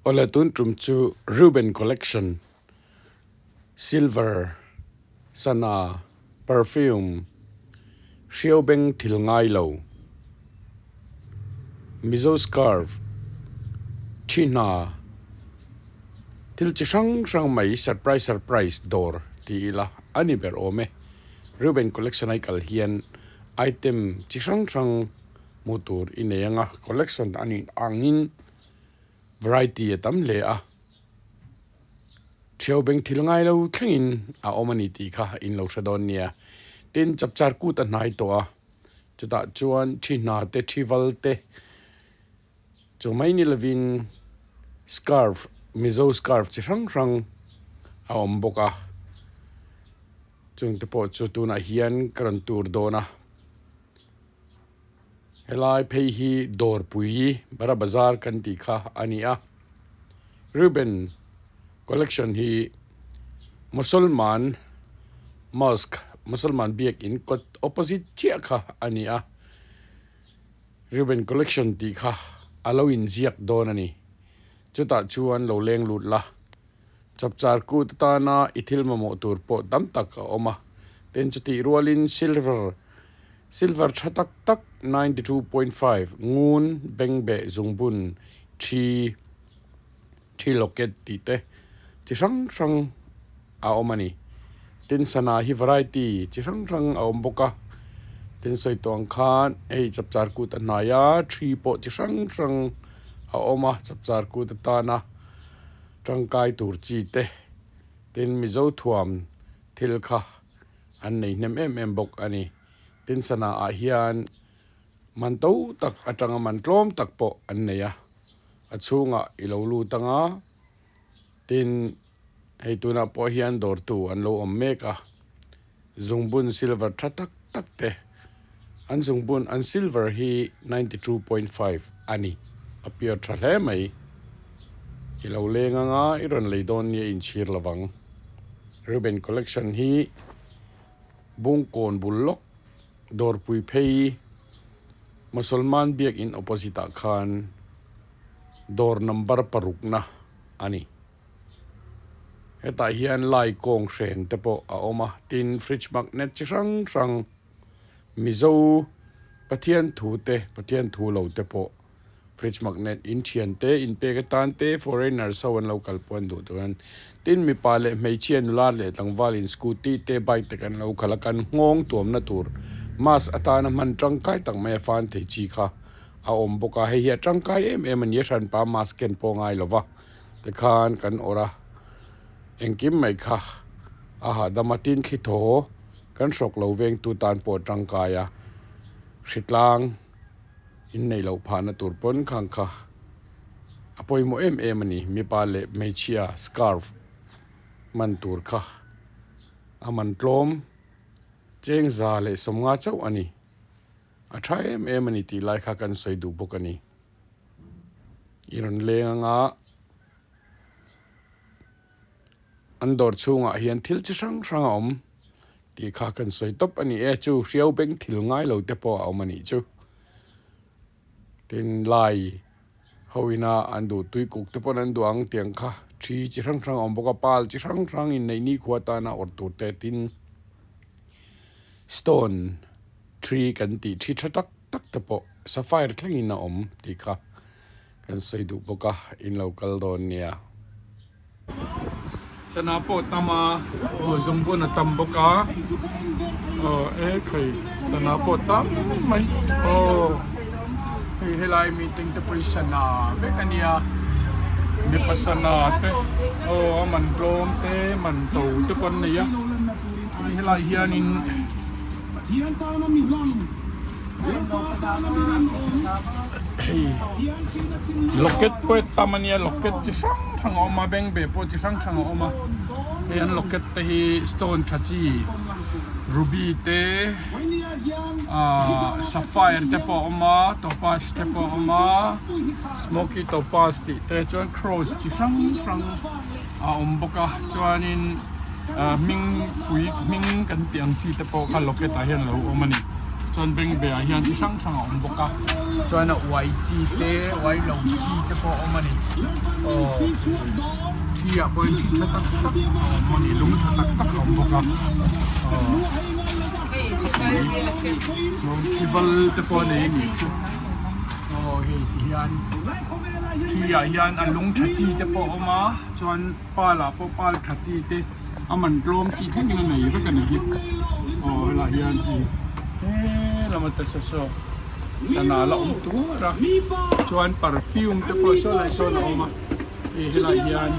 Awle tun tum chu Reuben collection silver sana perfume hriau beng thil ngai lo Mizo scarf thi hna thil chi hrang hrang mai surprise surprise dawr ti ila a ni ber awm e Reuben collection a i kal hian item chi hrang hrang hmuh tur i nei ang a collection a nih angin variety a tam hle a ṭhiau beng thil ngai lo thlengin a awm a ni tih kha in lo hre dawn nia tin chapchar kut a hnai tawh a chutah chuan thi hna te thi val te chu mai ni lovin scarf mizo scarf chi hrang hrang a awm bawk a chungte pawh chu tunah hian ka rawn tur dawn a. Helai phei hi dawrpui Bara Bazar kan tih kha a ni a, Reuben collection hi Mosolman mosque Mosolman biakin kawt opposite chiah kha a ni a, Reuben collection tih kha a lo inziak dawn a ni, chutah chuan lo leng lut la. Chapchar kut atana i thil mamawh tur pawh tam tak a awm a, tin chutih rualin silver silver tha tak tak 92.5 ngun bengbeh zungbun thi thi locket tih te chi hrang hrang a awm a ni. Tin sana hi variety chi hrang hrang a awm bawk a, tin sawi tawh ang khan hei chapchar kut a hnai a thi pawh chi hrang hrang a awm a chapchar kut atana. Tangkai tur chi te tin Mizo thuam thil kha an nei hnem em em bawk a ni. Tin sana ah hian man to tak atanga man tlawm tak pawh an nei a, a chhungah i lo lut anga tin hei tunah pawh hian dawrtu an lo awm mek a, zungbun silver tha tak tak te an zungbun an silver hi 92.5 a ni a pure tha hle mai i lo leng anga i rawn lei dawn nia inchhir lovang Reuben collection hi Bungkawn bul lawk dawrpui phei Mosolman biakin opposite ah khan dawr number parukna a ni. Hetah hian lai kawng hren te pawh a awm a, tin fridge magnet chi hrang hrang Mizo Pathian thu te Pathian thu lo te pawh fridge magnet in thian te in pek atan te foreigners ho an lo kal pawh an duh tur a ni. Tin mipa leh hmeichhia nula leh tlangval in scooty te bike te kan lo khalh a kan nghawng tuamna tur mask atana hman tangkai tak mai a fan thei chi kha a awm bawk a, hei hi a tangkai em em a ni a hranpa mask ken pawh a ngai lo va. Tikhan kan awrh a, engkim mai kha a hahdam a, tin thli thaw kan hrawk lo vengtu tan pawh a tangkai a, hritlang inneih loh phahna tur pawn khang kha a pawimawh em em a ni, mipa leh hmeichhia scarf man tur kha a man tlawm cheng 150 chauh a ni, a tha em em a ni tih lai kha kan sawi duh bawk a ni. I rawn leng anga an dawr chhungah hian thil chi hrang hrang a awm tih kha kan sawi tawp a ni e chu hriau beng thil ngai lo te pawh a awm a nih chu tin lai ho ina an duh tui kuk te pawn an duh ang tiang kha thi chi hrang hrang a awm bawk a pal chi hrang hrang inneih nikhua tana awrh tur te tin stone tree kan tih thi tha tak tak te pawh sapphire thlengin a awm tih kha kan sawi duh bawk a in lo kal dawn nia. Sana pawh a tam a aw zungbun a tam bawk a aw e khai sana pawh a tam mai aw hei helai meeting te pawh hi sana vek a nia mipa sana te aw a man tlawm te man to te pawh an nei a helai hianin. Hei locket pawh tam a nia locket chi hrang hrang a awm a bengbeh pawh chi hrang hrang a awm a hei an locket te hi stone tha chi ruby te ahh sapphire te pawh a awm a topaz te pawh a awm a smoky topaz tih te chuan cross chi hrang hrang a awm bawk a chuanin. Ahh hming pui hming kan tih ang chi te pawh kha locket ah hian a lo awm a ni. Chuan bengbeh ah hian chi hrang hrang a awm bawk a chuan a uai chi te uai lo chi te pawh a awm a ni aw thi ah pawh hian thi tha tak tak a awm a ni lung tha tak tak a awm bawk a aw chuan thi val te pawh a nei a nih chu aw hei ti hian thi ah hian a lung tha chi te pawh a awm a chuan pal ah pawh pal tha chi te. A man tlawm chi thlengin a nei vek a ni hi aw helaiah hian hei he lama te saw saw sana la awm tuar a chuan perfume te pawh saw lai sawn a awm a hei helaiah hian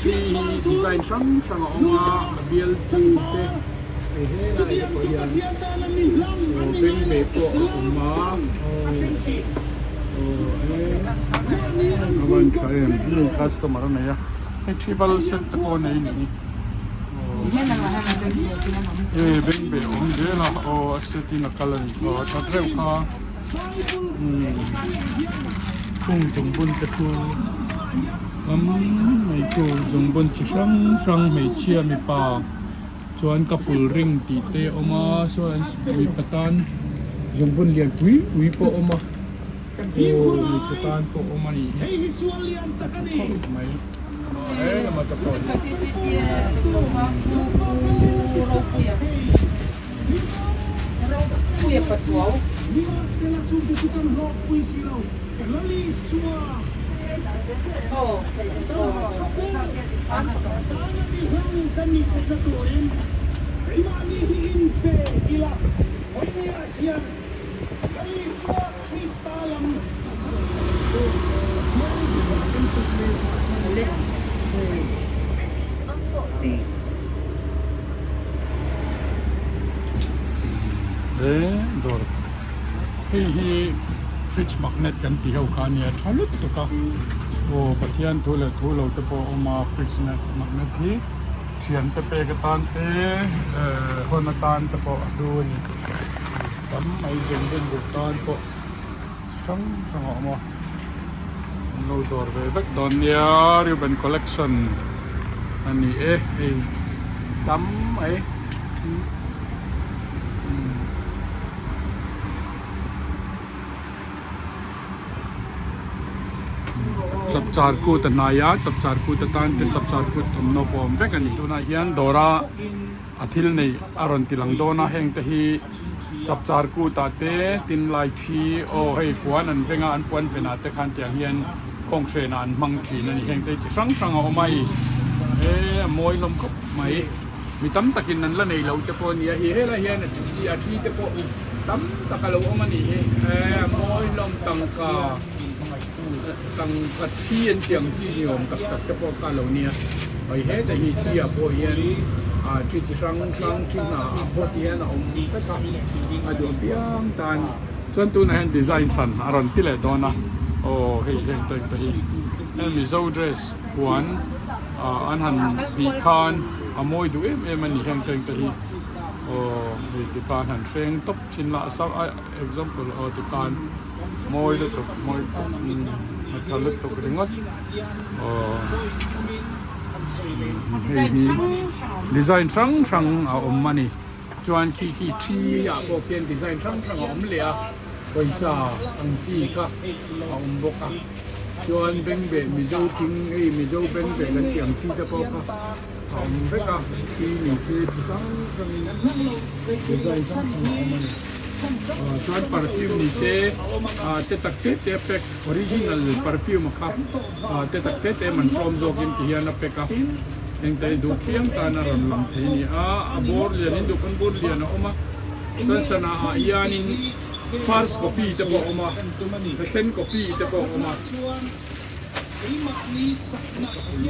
thi hi design hrang hrang a awm a a bial chi te hei helai te pawh hian aw bengbeh pawh a awm a aw aw he a van tha em customer a nei a. Hei thival set te pawh nei ni hei bengbeh awm zel a aw a set in a kal a ni aw a that reuh kha umm khung zungbun te khu tam mai khu zungbun chi hrang hrang hmeichhia mipa chuan couple ring tih te a awm a saw mipa tan zungbun lian pui pui pawh a awm a. Aw hmeichhe tan pawh awm a nih hi a tha khawp mai he lama te pawh hi. He dawr hei hi fridge magnet kan tih ho kha a nia tha lutuk a aw Pathian thu leh thu lo te pawh a awm a fridge magnet hi thian te pek atan te eh hawn atan te pawh a hlu a ni. Tam mai zawng vel duh tan pawh chi hrang hrang a awm a an lo dawr ve vek dawn nia Reuben collection a ni e hei tam mai Chapchar kut a hnai a chapchar kut atan te chapchar kut thawmhnaw pawh a awm vek a ni tunah hian dawra. A thil neih a rawn ti lang dawn a, heng te hi chapchar kut ah te tin lai thi aw hei puan an veng a an puan ven ah te khan tiang hian kawng hren ah an hmang thin a ni heng te hi chi hrang hrang a awm a i he a mawi hlawm khawp mai mi tam tak in an la nei lo te pawh a ni a hi helai hian a thi chi a thi te pawh tam tak a lo awm a nih hi he a mawi hlawm tangka tangka thi an tih ang chi ni awm tak tak te pawh kha a lo nia hei heta hi thi ah pawh hian ah thi chi hrang hrang thi hna ah pawh ti hian a awm vek a a duh apiang tan chuan tunah hian design hran a rawn ti leh dawn a aw hei heng te te hi heng mizo dress puan ah an han bih khan a mawi duh em em a ni heng te te hi aw hei ti khan han hreng tawp thin lah a example aw ti khan. Mawi lutuk mawi a tha lutuk ringawt aw hei hi design hrang hrang a awm a ni chuan khi khi thi ah pawh khian design hrang hrang a awm leh a pawisa ang chi kha a awm bawk a chuan bengbeh mizo thing hei mizo bengbeh kan tih ang chi te pawh kha a awm vek a thi ni se chi hrang hrangin design hrang hrang a awm a ni. Chuan perfume ni se ah te tak te te a pack original perfume a kha ah te tak te te man tlawm zawkin ti hian a pack a engte duh phiang tan a rawn lang thei a ni a a bawr lian in duh pawn bawr lian a awm a chuan sana ah hianin first copy te pawh a awm a second copy te pawh a awm a.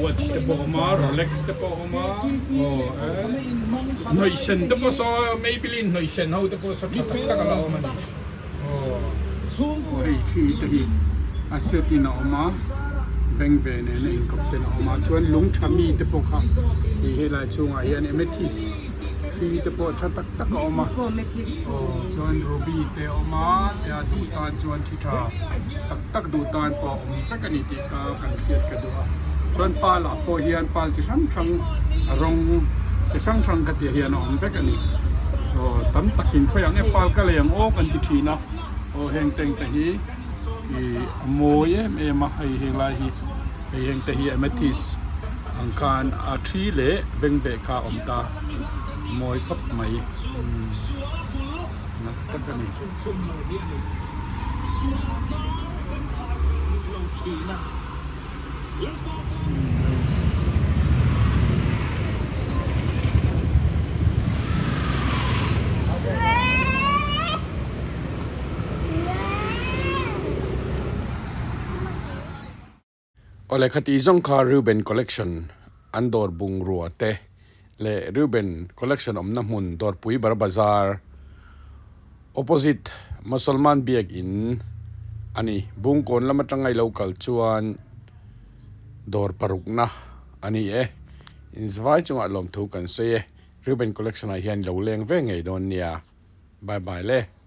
Watch te pawh a awm a Rolex te pawh a awm a aw eh hnawih sen te pawh saw Maybelline hnawih sen ho te pawh saw tha tak tak a la awm a ni aw aw hei thi te hi a set in a awm a bank ve nen a inkawp ten a awm a chuan lung tha mi te pawh kha hei helai chhungah hian amethyst thi te pawh tha tak tak a awm a aw chuan ruby te a awm a tia duh tan chuan thi tha tak tak duh tan pawh a awm vek a ni tih kha kan hriat ka duh a chuan pal ah pawh hian pal chi hrang hrang a rawng chi hrang hrang ka tih hian a awm vek a ni. Aw tam takin khawi ang e pal ka lei ang aw kan ti thin a aw heng teng te hi ih a mawi em em a hei heng lai hi hei heng te hi amethyst ang khan a thi leh bengbeh kha a awm ta mawi khawp mai umm nalh tak a ni. Awle khati zawng kha Reuben Collection an dawr bungrua te leh Reuben Collection awmna hmun Dawrpui Bara Bazar opposite Mosolman biak in a ni. Bungkawn lam atanga i lo kal chuan dawr parukna a ni e. Inzavai chungah lawmthu kan sawi e. Reuben Collection ah hian i lo leng ve ngei dawn nia. Bye bye le.